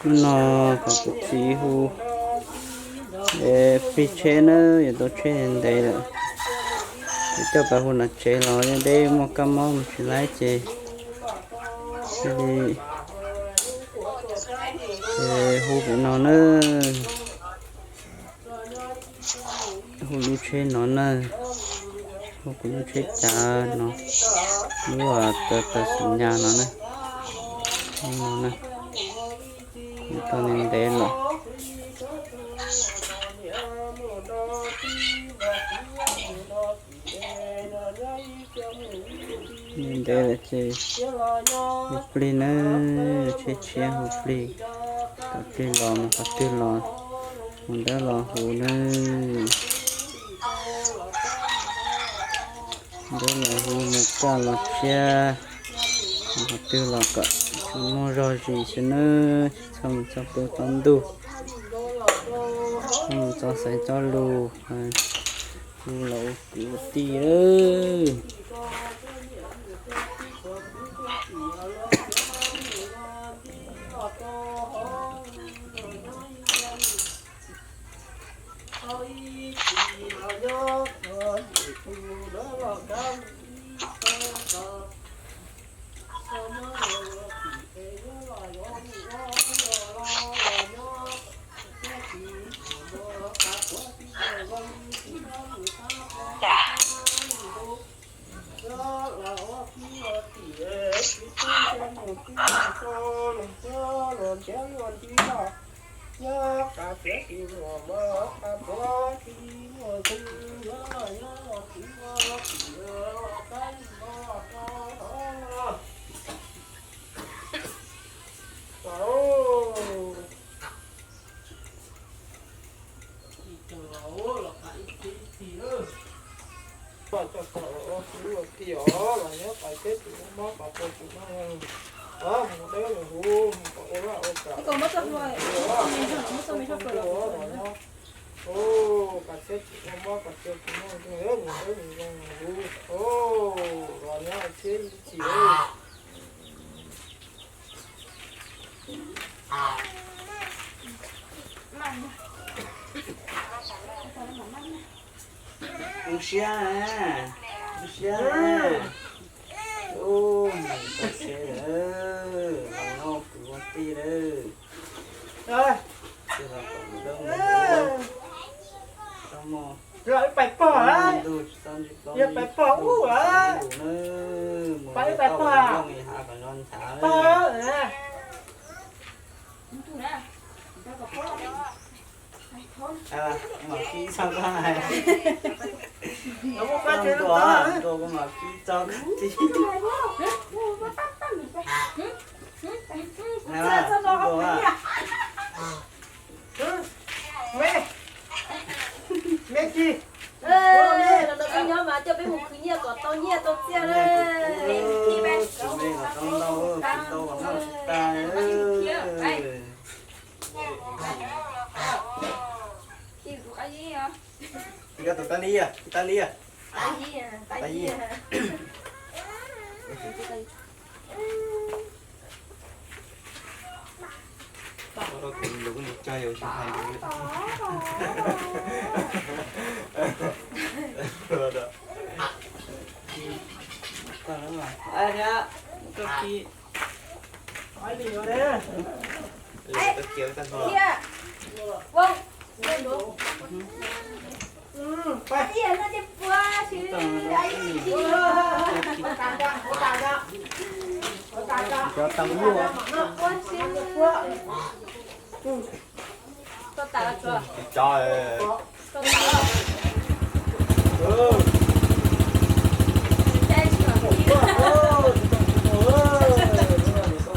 Hnub no kuv txiv hu plig tsheb na, yuav tau tsheb ntev lawm. Kuv coj pab hu no tsev los deb, muaj kab mob mus tsis laib ces hu pem no na. Hu lub tsheb no na, hu kuv lub tsheb cav no, lub taw taw xim nyas no na. No na, tau ntev ntev lawm. Ntev ntev lawm ces hu plig na, tsheb tshiab hu plig. Qhov twg los mus, qhov twg los mus, dawb los hu na. Dawb los hu, mus kaj los tshiab, mus qhov twg los kom tsuas muaj zog zis xwb na, tsis txhob mus txog pw txog ntuj, txhob mus txog xaiv txog lus, hu los ua kwv ua tij lawm. Coj kom ua kwv ua tij os, los nyob pais teb tsis ua mob pais teb tsis ua mob, mus deb mus huv, mus kom ua laj ua kam, los nyob, pais teb tsis ua mob pais teb tsis ua mob, mus deb mus zoo mus huv, los nyob txhiab ib txhis. Zoo siab, zoo siab. Ub, tau seb lawm, los nyob kwv ua tij lawm. Tsis los kom mus dawb mus huv, tau mus ntug tsis txhob ntsib plaub ntsib ntug na, mus ntug tau los nyob nqis hav kom nco nchav lawm. Mam kib txog koj hais, ntua, ntua kuv mam kib txog koj txiv. Los no koj nyob mas coj peb mus khwv nyiaj kom tau nyiaj tau txiaj na. Khwv me los tau ntau, khwv ntau los noj tsis tas. Koj tus tab li, tab li, tab li. Cov tas lawm.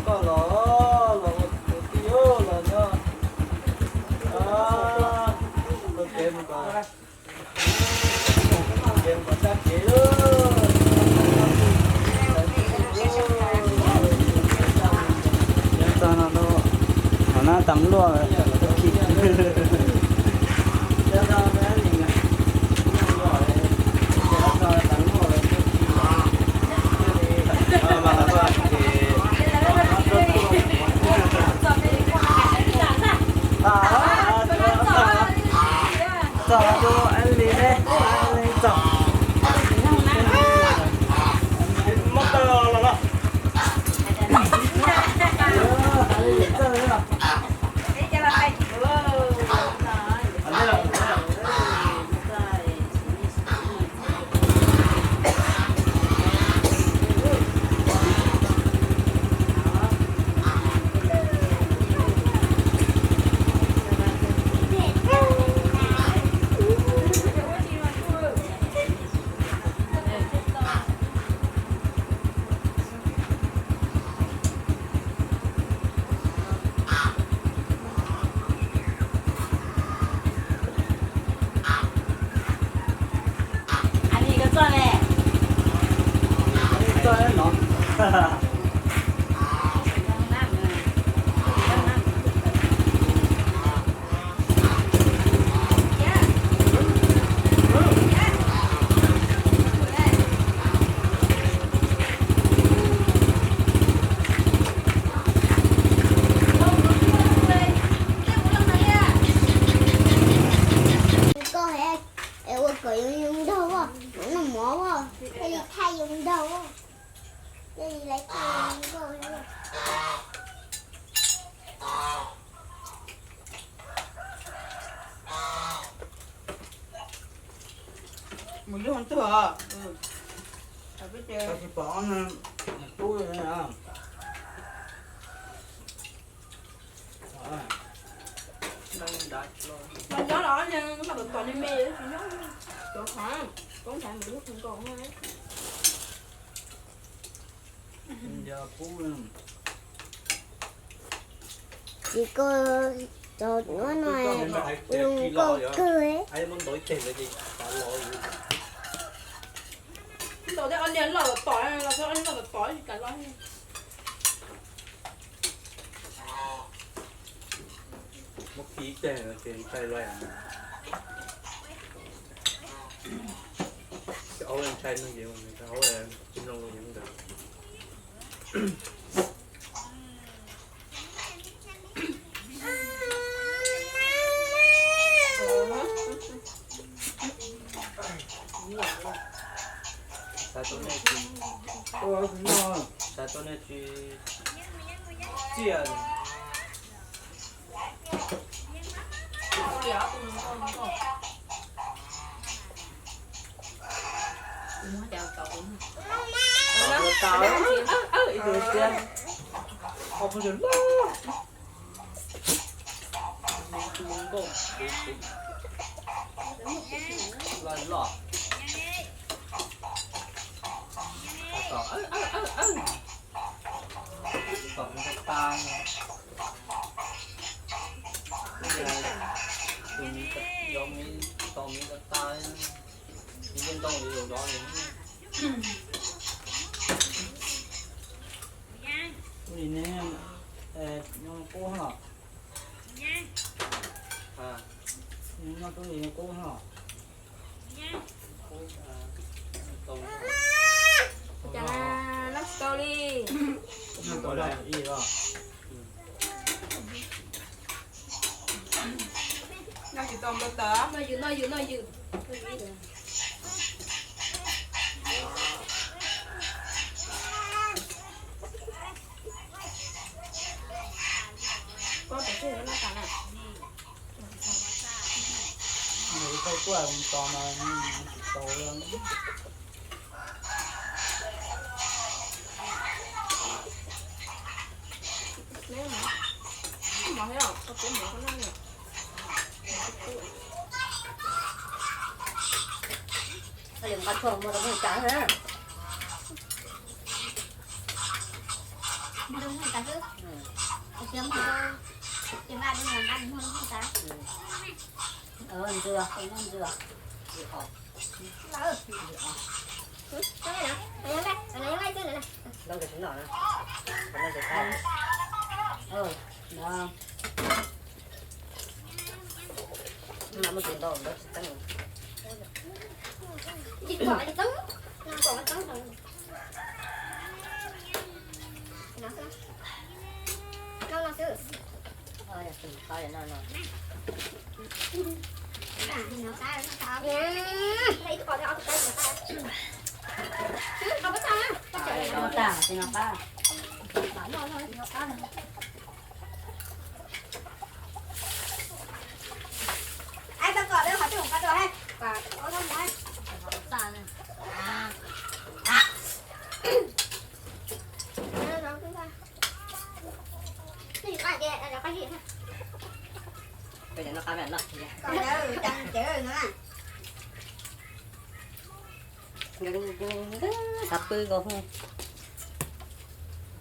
Koj los, los ua kwv tij los nyob. Txog luaj, txog tus Ab Lis ne, txog. Koj es ua kom yoov yoov nraug, mus noj mov, thiaj li thaij yoov nraug, thiaj li lawv thaij yoov nraug. Mus lub hoob twg os? Tsis pom, pub nyob los noj tom tom me me, tsis nyob, cov qhov koob ntxhais mus lub hoob nkaus. Ces koj cov nuav no zoo nkauj kawg. Ntaus tej ob niag loj tom tom, loj tom tom tsis kam loj. Muab khi ib teg ces ntshai lawm. Cov aub ntshai no ces cov aub tsis mloog lus yeev ntawd. Xav tau nej tsis, xav tau nej tsis txiaj. Loj loj. Tom, tom me ta, tom me ta, tom me ta, yeej ntoo li zaum zov li. Ua li ne, nyob qub los. Nyob qub li qub los. Cas noj tsis tau li. Noj tsis tau npau taws. Noj yws, noj yws, noj yws. Nws tau tuaj mus tos mas tsis tau. Nqa tshuaj mus rau Hmoob Cas na. Mus rau Hmoob Cas xwb. Mus rau Hmoob Cas. Ntxuag, ntxuag. Lawv nkawd tsis noj na. Lawv nkawd tsis noj. Mas muaj tus ntau ntau tsis txeeb. Tsis pom tsis txeeb, pom txeeb. No xwb. No no xwb. Yog tus qab no no. Tag, tus no qab. Xav pw nkaus.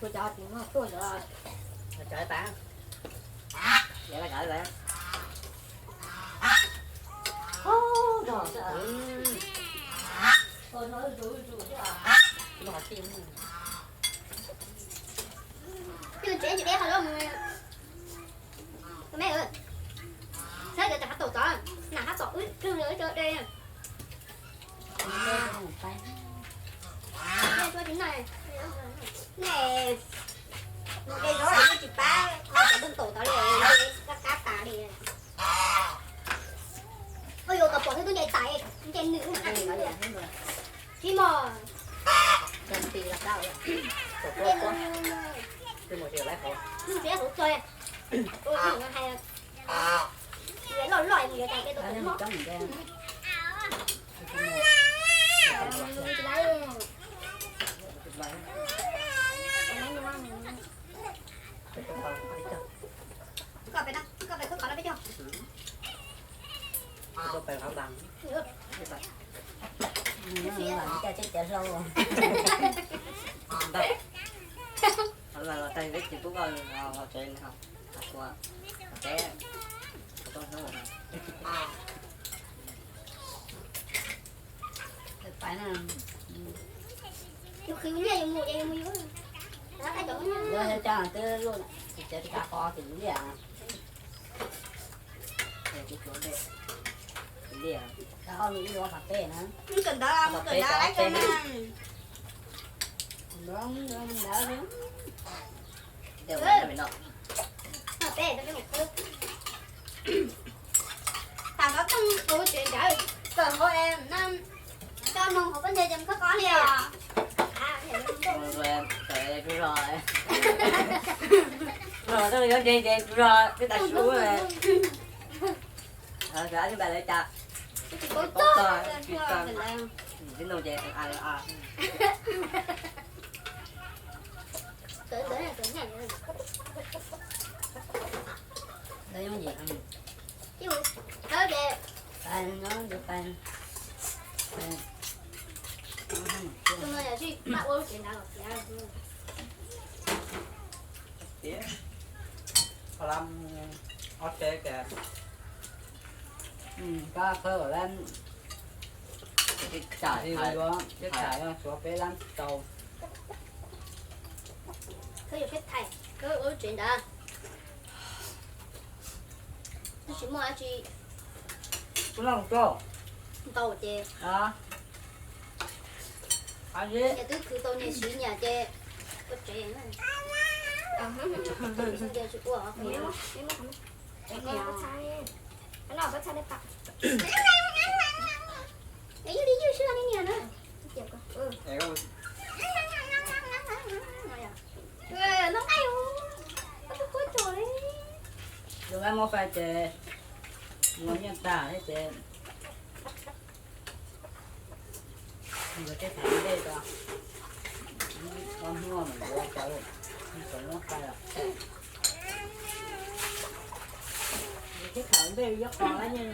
Ua cov tis muag tuaj cov, cov tas, cov tas. Tsev tsis deb qhov loj mus. Me, saib cov hab tom tod, nam hab tom wb rwg lawm cov de. Nej, mus de zaub los nej tsis pab, cov nplooj tom tod li, qab qab tas li. Ua yuav tau pom xwb tub nce tais, nce nws. Tsis mos. Nce nws. Nws tsis hauv txog. Ua hais loj loj mus yuav tas peb tau tus mos. Koj pem no, koj pem khub qhov no peb cog. Coj teb cov hlau. Los tag peb tsis pub koj los tsev, los tsev, tau hnub. Tus qhwv nyiaj yus mus ces yus mus yus. Yog tsis tso twb luaj, tsis tso tsis kav qhov ces yus liaj. Mus kawm ntawv, mus kawm ntawv lawm kawm na. Tam no tseem ua tsev nrad, kawm hauv es no, coj noog hauv pob ntseg ces mus khawb qos li os. Tub zog, tub zog, tub zog, tib tas su. Xav tsis npaum li cas, tsis tau, tib nug ces a a. Lawv yooj yim heev. Ib, thawb ces, nyob ntawd pais. Tus no yog tsis pab ua lub tsev nrad los tiav. Tiav, qhov lab ob tsev tias, pab khawb lab, tsis yuav, tsis tham, yuav suav peb lab tau. Khawb yuav peb tham, khawb ua lub tsev nrad. Twb tsis muaj dab tsi. Kuv noj koj ntau ces, a, niam twb khwv tau niam siv nyiam ces ua tsev. Tsis ua, ywj li ywj sib li niam na. Noj nqaij, koj twb quab tsuas li. Yus lab muab fais ces, muab nyiaj tag thiab ces, nkawd tej tham ntej tso, ob hnub mam yuav tau, tau muab fais lawm. Nkawd tej tham ntej ib qho lab nyiaj,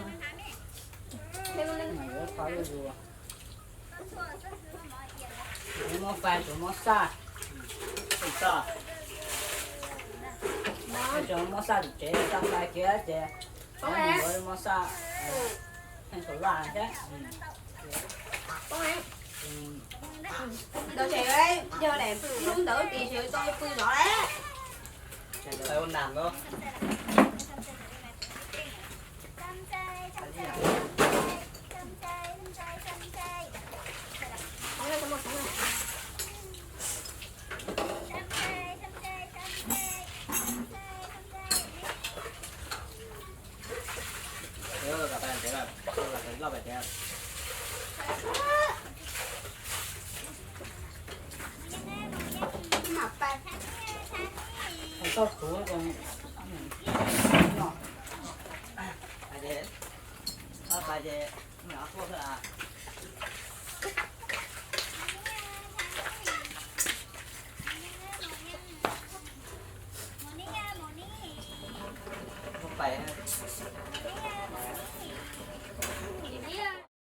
mam yuav tau zuj zus. Tsuav muab fais, tsuav muab xaj, tsuav muab xaj tus tsev, xaj fais kiag ces yuav muab xaj, heej tau laj thiab. Ntawd ces yog hnub ntawd ces tau pw zov lawm. Ua nam no. Tau kuv no. Pais ces, pais ces, tuaj xwb a.